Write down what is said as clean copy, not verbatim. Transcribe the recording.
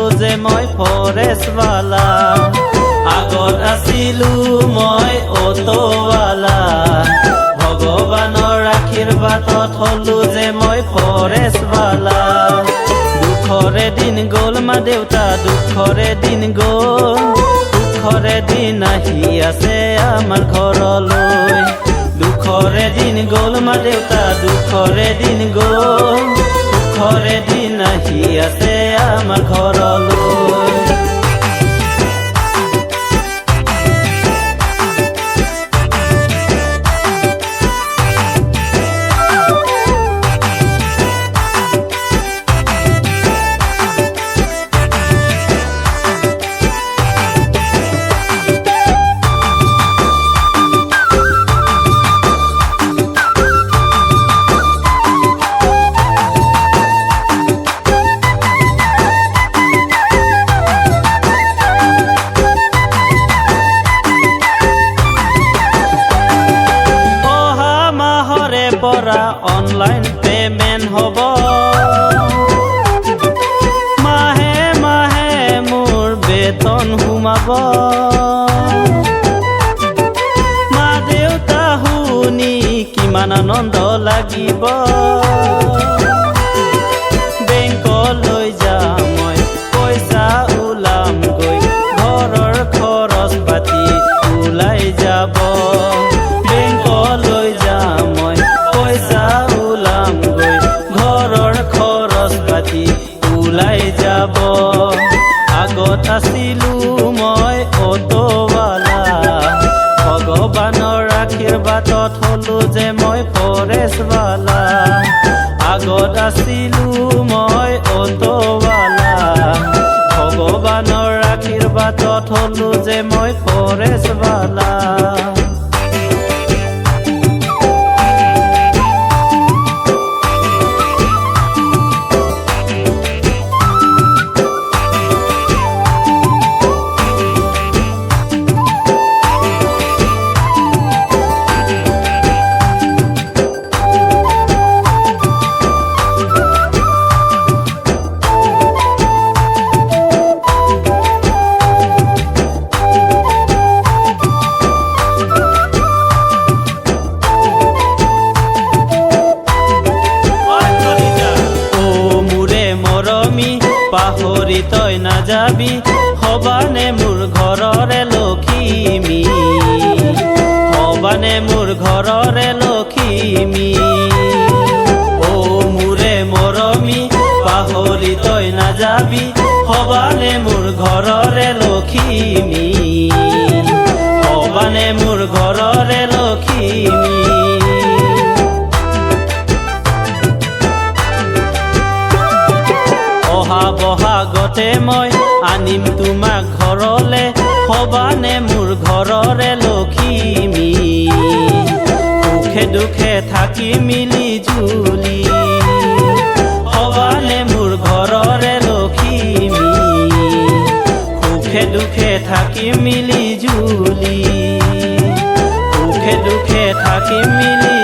হলো যে মই ফৰেষ্টৱালা। আগত আছিলো মই অটোৱালা, ভগৱানৰ আশীৰ্বাদত হলো যে মই ফৰেষ্টৱালা। দুখৰে দিন গ'ল মা দেউতা, দুখৰে দিন গ'ল, সুখৰে দিন আহি আছে আমাৰ ঘৰলৈ। দুখৰে দিন গ'ল মা দেউতা, দুখৰে দিন গ'ল, সুখৰে দিন আহি আছে আমাৰ ঘৰলৈ। পৰা অনলাইন পেমেণ্ট হ'ব, মাহে মাহে মোৰ বেতন সোমাব। মা দেউতা শুনি কিমান আনন্দ লাগিব, বেংকলৈ যাম মই পইচা ওলামগৈ, ঘৰৰ খৰচ পাতি ওলাই যাব। বেংকলৈ যাম মই পইচা ওলামগৈ, ঘৰৰ খৰচ পাতি ওলাই যাব। আগত আছিলো মই অটোৱালা, ভগৱানৰ আশীৰ্বাদত হলো যে মই ফৰেষ্টৱালা। আগত আছিলো মই অটোৱালা, ভগৱানৰ আশীৰ্বাদত হলো যে মই ফৰেষ্টৱালা। পাহৰি তই নাযাবি, হবানে মোৰ ঘৰৰে লখিমী, হবানে মোৰ ঘৰৰে লখিমী। অ মোৰে মৰমী, পাহৰি তই নাযাবি, হবানে মোৰ ঘৰৰে লখিমী, হবানে মোৰ ঘৰৰে লখিমী। অহা বহাগতে মই আনিম তোমাক ঘৰলে, হবানে মোৰ ঘৰৰে লখিমী। সুখে দুখে থাকি মিলি জুলি, হবানে মোৰ ঘৰৰে লখিমী। সুখে দুখে থাকি মিলি জুলি, সুখে দুখে থাকি মিলি